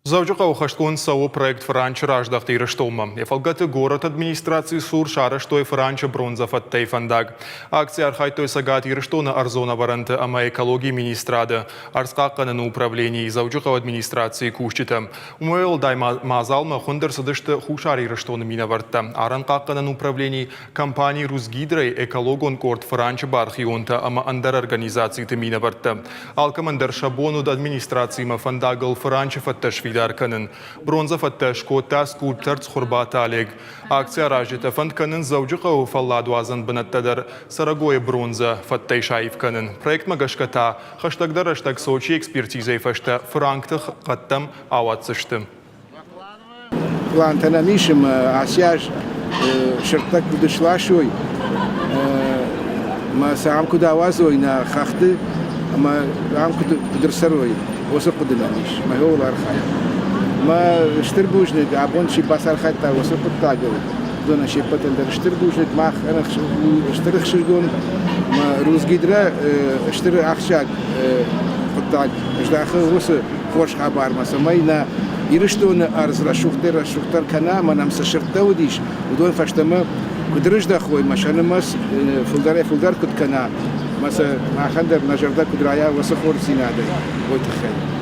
Дзӕуджыхъӕуы хӕстгонд цӕуы проект Фыранчы раздӕхт Ирыстонмӕ. Йӕ фӕлгӕты горӕты администрацийы цур сарӕзтой фыранчы бронзӕ фӕдтӕй фӕндаг. Акцийы архайдтой Цӕгат Ирыстоны ӕрдзон ӕвӕрӕнты ӕмӕ экологийы министрады, ӕрдзхъахъхъӕныны управленийы, Дзӕуджыхъӕуы администрацийы кусджытӕ. Уымӕй уӕлдай ма мадзалмӕ хуынд ӕрцыдысты Хуссар Ирыстоны минӕвӕрттӕ, арӕнхъахъхъӕнӕн управлени, компани «Русгидро»-йы экологон къорд «Фыранчы бархионтӕ» ӕмӕ ӕндӕр организациты минӕвӕрттӕ. Алкӕмӕн дӕр сӕ бон уыд администрациимӕ фӕндагыл фыранчы фӕдтӕ сфидар кӕнын. Бронзӕ фӕдтӕ скодта скульптор Цхуырбаты Олег. Акци аразджытӕ фӕнд кӕнынц Дзӕуджыхъӕуы фӕлладуадзӕн бынӕттӕ дӕр цӕрӕгойы бронзӕ фӕдтӕй саив кӕнын. Проектмӕ гӕсгӕ та хӕстӕгдӕр рӕстӕг Сочийы экспертизӕйы фӕстӕ фыранкты хъӕдтӕм ауадздзысты. Плантӕ нӕм ис ӕмӕ ацы аз сырдтӕ куыд сласой ӕмӕ сӕ ам куыд ауадзой нӕ хӕхты ӕмӕ ам куыд ӕрцӕрой, уыцы хъуыды нӕм ис. Мӕ ууыл архайӕм. Мӕ стыр бузныг, абон чи бацархайдта уыцы хъуыддагыл, уыдонӕн се ппӕтӕн дӕр стыр бузныг. Мах стыр ӕхсызгон мӕ Русгидрӕ стыр ахсджиаг хъуыддаг здахы уыцы хорз хабармӕ, цӕмӕй нӕ Ирыстоны ӕрдз рӕсугъддӕр-рӕсугъддӕр кӕна ӕмӕ нӕм цы сырдтӕ уыдис, уыдон фӕстӕмӕ куыд рыздӕхой, мӕ сӕ нымӕц фылдӕрӕй-фылдӕр куыд кӕна, мӕ сӕ махӕн дӕр нӕ зӕрдӕ куыд райа уыцы хорздзинадӕй, уый тыххӕй.